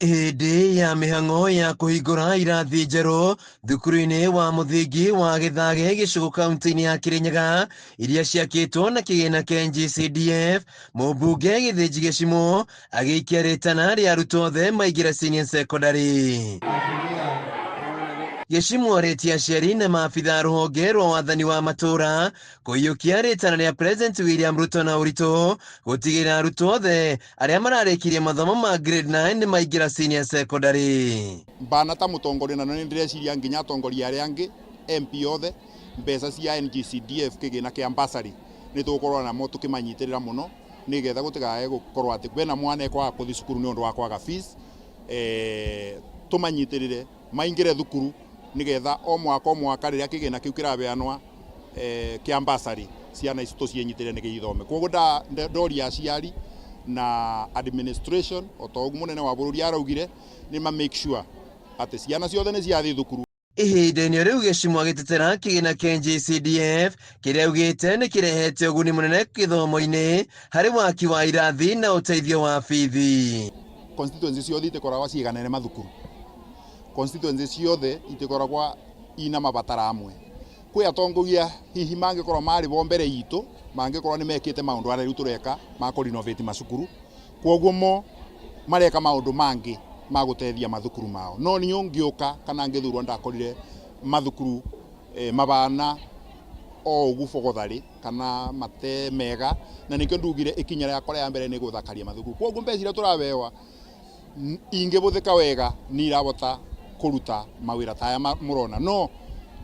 Hĩndĩ ya mĩhang'o ya kũhingũra irathi njerũ thukuru-inĩ wa mũthingi wa Gĩthage Gĩcũgũ kaunti-inĩ ya Kĩrĩnyaga iria ciakĩtwo na kĩgĩna kĩa NGCDF, mũmbunge Gĩthĩnji Gĩcimũ agĩikia rĩtana rĩa arutwo othe maingĩre senior secondary. Gĩcimũ arĩtie aciari na maabitha a rũhonge rwa wathani wa matũũra kũiyũkia rĩtana rĩa President William Ruto na ũritũ gũtigĩrĩra arutwo othe arĩa mararĩkirie mathomo ma grade 9 nĩ maingĩra senior secondary. Mbana ta mũtongoria na nĩ ndĩreciria nginya atongoria arĩa angĩ MP othe mbeca cia NGCDF kĩgĩna kĩa bursary nĩ tũgũkorwo namo tũkĩmanyitĩrĩra mũno nĩgetha gũtikae gũkorwo atĩ kwĩna mwana ekwaga kũthiĩ cukuru nĩ ũndũ wa kwaga fees, tũmanyitĩrĩre maingĩre thukuru nĩgetha o mwaka o mwaka rĩrĩa kĩgĩna kĩu kĩrabeanwa kĩa bursary ciana ici tũciĩnyitĩrĩre nĩgetha ithome. Koguo ndoria aciari na administration o ta ũguo mũnene wa bũrũri araugire nĩ ma make sure atĩ ciana ciothe nĩ ciathiĩ thukuru. Ihinda-inĩ rĩu Gĩcimũ agĩtetera kĩgĩna kĩa NGCDF kĩrĩa augĩte nĩ kĩrehete ũguni mũnene gĩthomo-inĩ harĩ waki wa irathi na ũteithio wa bithi. Constituency ciothe itikoragwo ciiganene mathukuru, constituency ciothe itikoragwo ina mabatara amwe. Kwĩ atongoria hihi mangĩkorwo marĩ bo mbere itũ mangĩkorwo nĩ mekĩte maũndũ arĩa rĩu tũreka ma kũ renovate macukuru, koguo mo mareka maũndũ mangĩ ma gũteithia mathukuru mao. No niĩ ngĩũka kana ngĩthurwo ndakorire mathukuru mabana o ũguo bogothari kana mate mega, na nĩkĩo ndugire ikinya rĩakwa rĩa mbere nĩ gũthakaria mathukuru. Koguo mbeca iria tũrabewa ingĩbũthĩka wega nĩ irabota kũruta mawĩra ta aya mũrona, no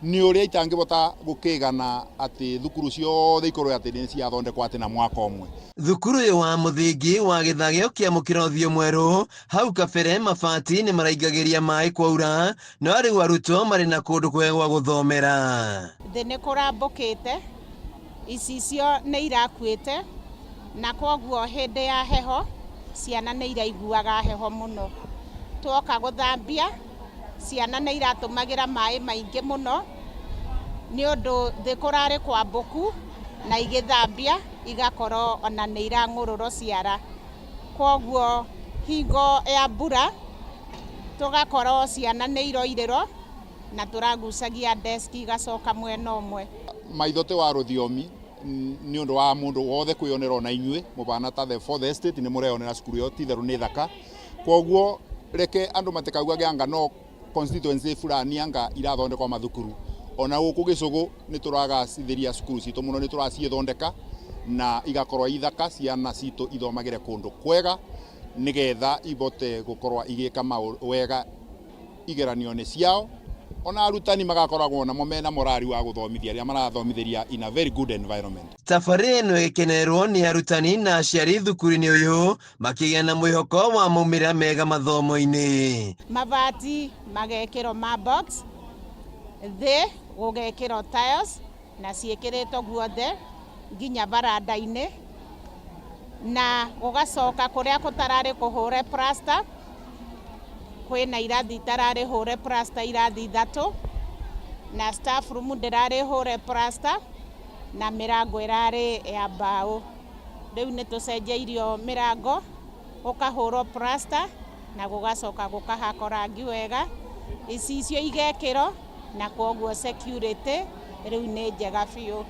nĩ ũrĩa itangĩbota gũkĩgana atĩ thukuru ciothe ikorwo atĩ nĩ ciathondekwo atĩ na mwaka ũmwe. Thukuru ũyũ wa mũthingi wa Gĩthage ũkĩamũkĩra ũthiũ mwerũ, hau kabere mabati nĩ maraingagĩria maĩ kwaura, no rĩu arutwo marĩ na kũndũ kwega gwa gũthomera. Thĩ nĩ kũrambũkĩte, icicio nĩ irakuĩte, na kwoguo hĩndĩ ya heho ciana nĩ iraiguaga heho mũno. Twoka gũthambia, ciana nĩ iratũmagĩra maĩ maingĩ mũno, nĩ ũndũ thĩ kũrarĩ kwambũku na igĩthambia igakorwo ona nĩ irang'ũrũrwo ciara. Kwoguo hingo ya mbura tũgakorwo ciana nĩ iroirĩrwo na tũragucagia desk igacoka mwena ũmwe. Maitho ti wa rũthiomi nĩ ũndũ wa mũndũ wothe kwĩyonera ona inyuĩ mũbana ta the fourth estate nĩ mũreyonera cukuru ĩyo ti itherũ nĩ thaka. Koguo reke andũ matikaugage anga no constituency fulani anga irathondekwo mathukuru. Ona gũkũ Gĩcũgũ nĩ tũragacithĩria cukuru citũ mũno, nĩ tũraciĩthondeka na igakorwo ithaka, ciana citũ ithomagĩre kũndũ kwega nĩgetha ibote gũkorwo igĩka wega igeranio-inĩ ciao. Ona arutani magakoragwo namo mena morari wa gũthomithia arĩa marathomithĩria in a very good environment. Tabarĩra ĩno ĩgĩkenerwo nĩ arutani na aciari thukuru-inĩ ũyũ makĩgĩa na mwĩhoko wa maumĩrĩra mega mathomo-inĩ. Mabati magekĩrwo ma box, thĩ gũgekĩrwo tiles na ciĩkĩrĩtwo guothe nginya baranda-inĩ, na gũgacoka kũrĩa gũtararĩ kũhũre plaster, kwĩna irathi itararĩ hũre plaster irathi ithatũ, na staff room ndĩrarĩ hũre plaster, na mĩrango ĩrarĩ ya mbaũ. Rĩu nĩ tũcenjeirio mĩrango, gũkahũrwo plaster na gũgacoka gũkahakwo rangi wega, icicio igekĩrwo na kwoguo security rĩu nĩ njega biũ.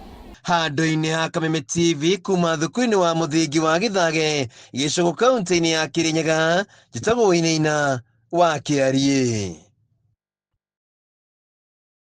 Handũ-inĩ ha Kameme TV kuma thukuru-inĩ wa mũthingi wa Gĩthage, Gĩcũgũ kaunti-inĩ ya Kĩrĩnyaga, njĩtagwo Wainaina wa Kĩariĩ.